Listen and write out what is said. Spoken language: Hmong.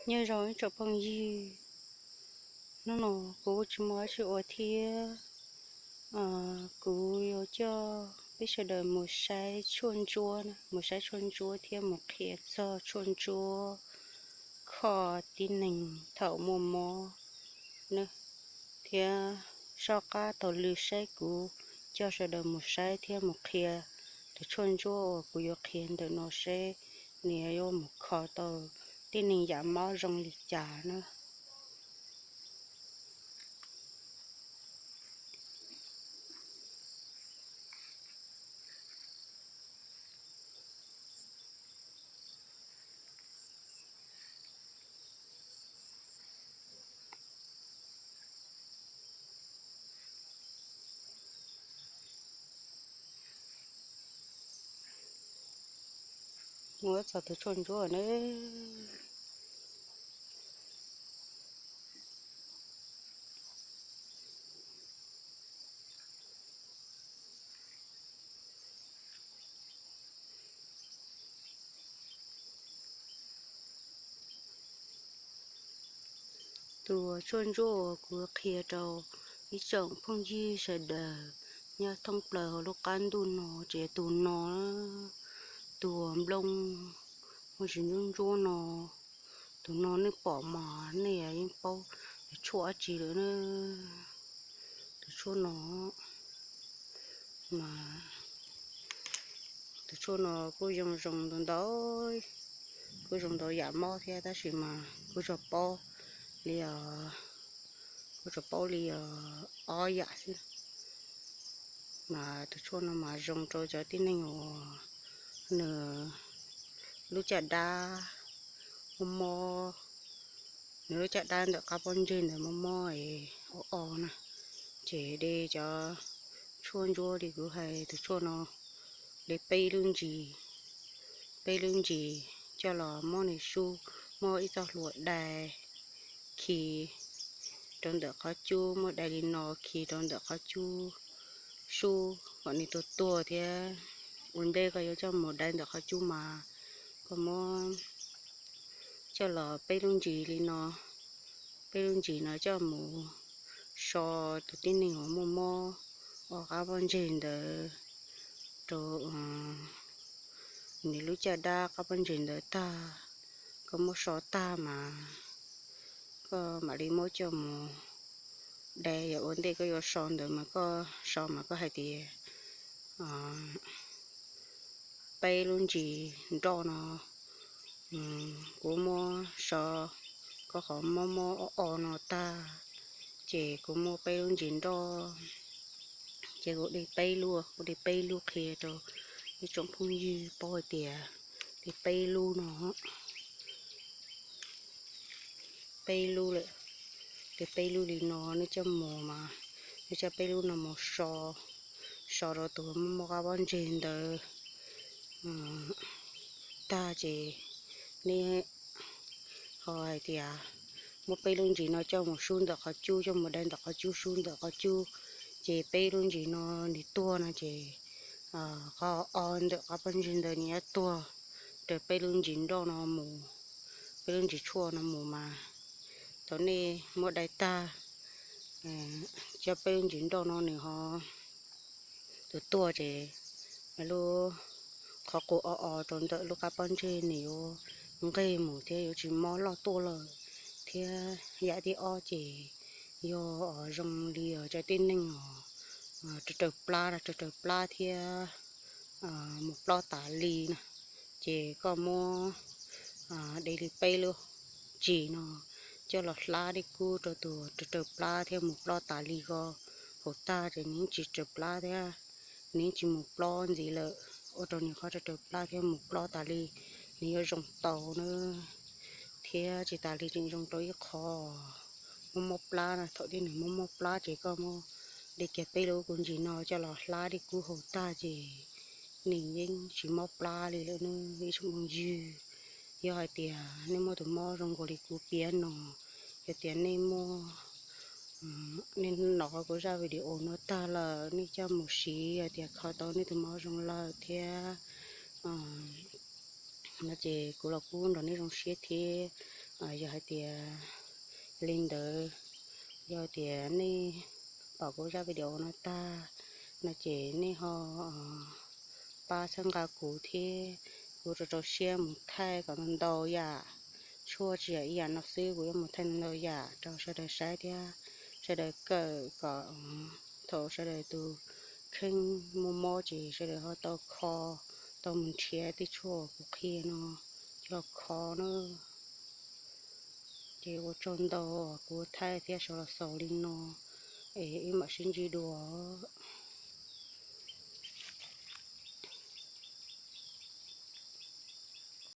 Nyob zoo ib tsoom phooj ywg, hnub no kuv kuj tsis muaj dab tsi ua thiab, kuv yuav coj peb sawv daws mus saib tshuaj ntsuab na, mus saib tshuaj ntsuab thiab mus qhia txog tshuaj ntsuab kho tib neeg thaum muaj mob na, thiab soj qab taug lw seb kuv coj sawv daws mus saib thiab mus qhia tus tshuaj ntsuab uas kuv yuav qhia ntawm no seb nws yuav mus kho tau tib neeg yam mob zoo li cas na. Muab txog tus tshuaj ntsuab na. Tus tshuaj ntsuab uas kuv qhia rau ib tsoom phooj ywg sawv daws nyob thoob plaws hauv lub qab ntuj no ces tus no, tus nplooj muaj tsis ntsuab ntsuab no, tus no nej pom mas nej yeej paub tshuaj dab tsi lawm na. Tus tshuaj no mas, tus tshuaj no kuj zoo zoo ntau ntau, kuj zoo ntau yam mob thiab tab sis mas kuj tsuas paub li, kuj tsuas paub li ob yam xwb. Mas tus tshuaj no mas zoo rau cov tib neeg uas nws lub caj dab muaj mob, nws lub caj dab ntawm qab pob ntseg ntawd muaj mob es o o na, ces de cov tshuaj ntsuab li kuv hais tus tshuaj no, de peb lub ntsis, peb lub ntsis coj los muab nws sub, muab ib txoj hlua dai khi rau ntawm qhov cub, muab dai li no khi rau ntawm qhov cub, sub kom nws tuag tuag thiab. Ua ntej koj yuav coj mus dai ntawm qhov cub mas koj muab coj los peb lub ntsis li no, peb lub ntsis no coj mus so tus tib neeg uas muaj mob o qab pob ntseg ntawd rau nws lub caj dab qab pob ntseg ntawd tag. Koj muab so tag mas koj mam li muab coj mus dai, yog ua ntej koj yuav so ntawd mas koj so mas koj hais tias peb lub ntsis nroj no, kuv muab so koj qhov mob mob o o no tag, ces kuv muab peb lub ntsis nroj, ces kuv de peb lub, kuv de peb lub qhia rau ib tsoom phooj ywg paub hais tias de peb lub no, peb lub lawm, de peb lub li no nej coj mus mas, nej coj peb lub no mus so, so rau tus muaj mob qab pob ntseg ntawd tag ces nej ho hais tias muab peb lub ntsis no coj mus sub ntawm qhov cub, coj mus dai ntawm qhov cub, sub ntawm qhov cub, ces peb lub ntsis no nws tuag no ces qhov o ntawm qab pob ntseg ntawd nws yuav tuag raws peb lub ntsis nroj no mus, peb lub ntsis tshuaj no mus mas thaum nej muab dai tag, coj peb lub ntsis nroj no nws ho tuag tuag ces lub qhov qus o o rau ntawm lub qab pob ntseg nws yuav nqeg mus thiab yuav tsis mob loj tuaj lawm. Thiab yam thib ob ces yog zoo li cov tib neeg os raws raws plab, raws raws plab thiab mus plob tas li na, ces koj muab de li peb lub ntsis no coj los hlab dej kub rau tus raws raws plab thiab mus plob tas li ko haus tag ces nws tsis raws plab thiab, nws tsis mus plob ntxiv lawm, ua rau nws qhov raws raws plab thiab mus plob tas li, nws yuav zoo tau na. Thiab tsis tas li tseem zoo rau ib qho mob mob plab na, thaum twg nws mob mob plab ces koj muab de kiag peb lub ntsis no coj los hlab dej kub haus tag ces nws yeej tsis mob plab li lawm ne ib tsoom phooj ywg. Yog hais tias nej muaj tus mob zoo nkaus li kuv piav no, yog tias nej muaj, nej hnov kuv zaj video no tag lawm nej coj mus siv yog tias kho tau nej tus mob zoo lawm thiab no ces kuv los kuj nrog nej zoo siab thiab. Yog hais tias li ntawd, yog tias nej pom kuv zaj video no tag no ces nej ho pab txhawb nqa kuv thiab, kuv rau rau siab mus thaij kom ntau ntau yam, tshuaj tsis yog ib yam no xwb, kuv yuav mus thaij ntau ntau yam rau sawv daws saib thiab sawv daws kawm kom thaum sawv daws tus kheej muaj mob ces sawv daws ho tau kho, tau mus nrhiav tej tshuaj kuv qhia no coj los kho na. Ces ua tsaug ntau, kuv thaij thiab sau los xaus li no, es wb mam sib ntsib dua.